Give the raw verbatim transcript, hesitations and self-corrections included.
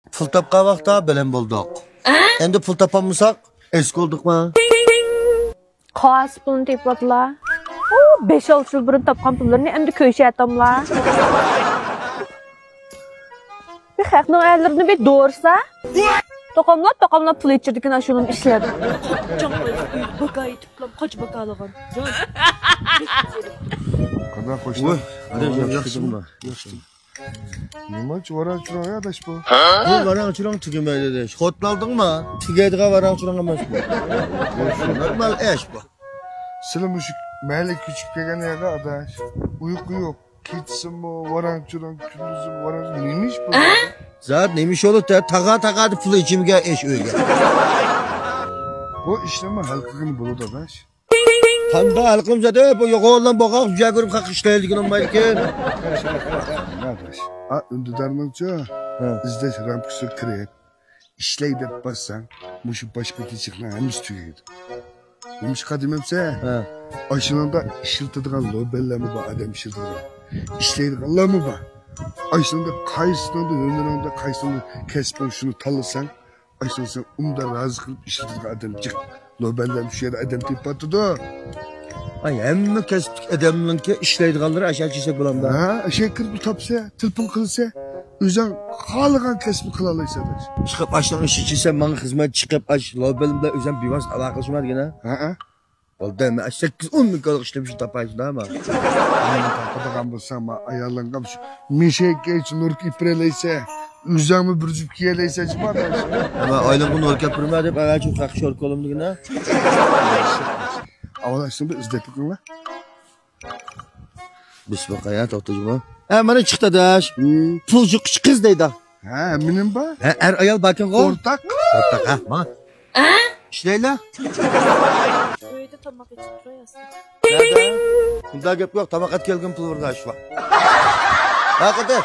پۇل تاپقان ۋاقىتتا بىلەن بولدۇق. ئەمدى پۇل تاپالمىساق، ئەسكى بولدۇقما؟ قايسى پۇلنى تېپىۋاتىلا؟ ئۇ بەش-ئالتە يىل بۇرۇن تاپقان پۇللىرىنى ئەمدى كۆرۈشەتاملا؟ بىر خەقنىڭ ئەرلىرىنى بىر دورىسا، توقاملاپ، توقاملاپ پۇل ئېچىرىدىكەن ئاشۇنىمۇ ئىشلەپ. جاڭ قايسى ئۆيدە باكا ئېيتىپلا قاچا باكالىغان. قانداق خوش؟ ۋاي، ئادەم ياخشىمۇ؟ ياخشى. نېمانچە ۋاراڭ-چۇرۇڭ ئاداش بۇ؟ بۇ ۋاراڭ-چۇرۇڭ تۈگىمەيدۇ ئاداش. خوتلاندىڭما؟ تۈگەيدىغان ۋاراڭ-چۇرۇڭ ئەمەس بۇ. نورمال ئىش بۇ. سىلى مۇشۇ مەھەللىگە كۆچۈپ كەلگەن يەردە ئاداش، ئۇيقۇ يوق. كېچىسىمۇ ۋاراڭ-چۇرۇڭ، كۈندۈزىمۇ ۋاراڭ-چۇرۇڭ. نېمە ئىش بۇ؟ زات نېمە ئىش بولۇپتۇ؟ تاغا-تاغا دەپ پۇل ئېچىمگە ئىش ئۆيگە. بۇ ئىشنىمۇ ھەل قىلغىلى بولىدۇ ئاداش. قانداق ھەل قىلىمىز ئاداش؟ بۇ يوغانلام بولغان، بىر يەرگە كىرىپ خەق ئىشلەيدىغىنى بولمايدىكەن. ئاداش، ئا، ئۈندىدارنىڭچۇ ھە. ئىزدەش رامكىسىغا كىرىپ، ئىشلەي دەپ بارساڭ، مۇشۇ باش پېتى چىقنىڭ ھەممىسى تۈگەيدۇ. نېمىشقا دېمەمسە؟ ھە. ئاشۇنىڭدا ئىشلىتىدىغان لوبەنلەرمۇ بار، ئادەم ئىشلىتىدىغان. ئىشلەيدىغانلارمۇ بار. ئاشۇنىڭدا قايسىنىڭدا ھۈنىرىڭدە، قايسىنىڭدا كەسپىڭ شۇنى تاللىساڭ، ئاشۇنىڭ سەن ئۇمدا رازى قىلىپ ئىشلىتىدىغان ئادەم جىق. لوبەنلەر شۇ يەردە ئادەم تېپىۋاتىدۇ. ئاي، ھەممە كەسىپتىكى ئادەمنىڭكى ئىشلەيدىغانلىرى ئاشۇ يەرگە كەلسەك بولامدا؟ ھە، ئاشۇ يەرگە كىرىپ تاپسا، تېلېفون قىلسا، ئۆزۈڭ خالىغان كەسىپنى قىلالايسەن ئاداش. چىقىپ ئاشۇنىڭ ئىشى چىسە، ماڭا خىزمەت چىقىپ، ئاش لوبەلدە ئۆزۈم بىۋاسىتە ئالاقە قىلىشىم دېگەن ھە؟ ھە، ھە. بولدى، مەن سەككىز ئون مىڭ كولاق ئىشلىمىشنى تاپايسىز دە، ما. مېنى تاپىدىغان بولساڭ، ما ئايالىڭغا شۇ مېشەككە نۇر كىيدۈرەلەيسەن، ئۆزۈڭمۇ بىر جۈپ كىيەلەيسەن، جۇما ئاداش. ما ئايالىمغا نۇر كەپ بېرىمەن دەپ، ئەۋەتىپ خەق شور كولۇم دېگىنە. ئاۋۋال ئاشۇنى بىر ئىزدەپ بېقىڭلار. بىسمىللا، توختىجىما. ھە، مانا چىقتى ئاداش. ھىم. پۇل جۇققۇچى قىز دەيدۇ. ھە، مېنىڭ بار. ھە، ئەر ئايال باركەنغۇ. ئورتاق. ئورتاق، ھە، ماڭا. ئىشلەيلا. ئۆيدە تاماق ئېتىپ تۇراي ئاستا. ئۇنداق گەپ يوق، تاماق ئەت كەلگىن پۇل بىر ئاشۇ. ھە، قېتى.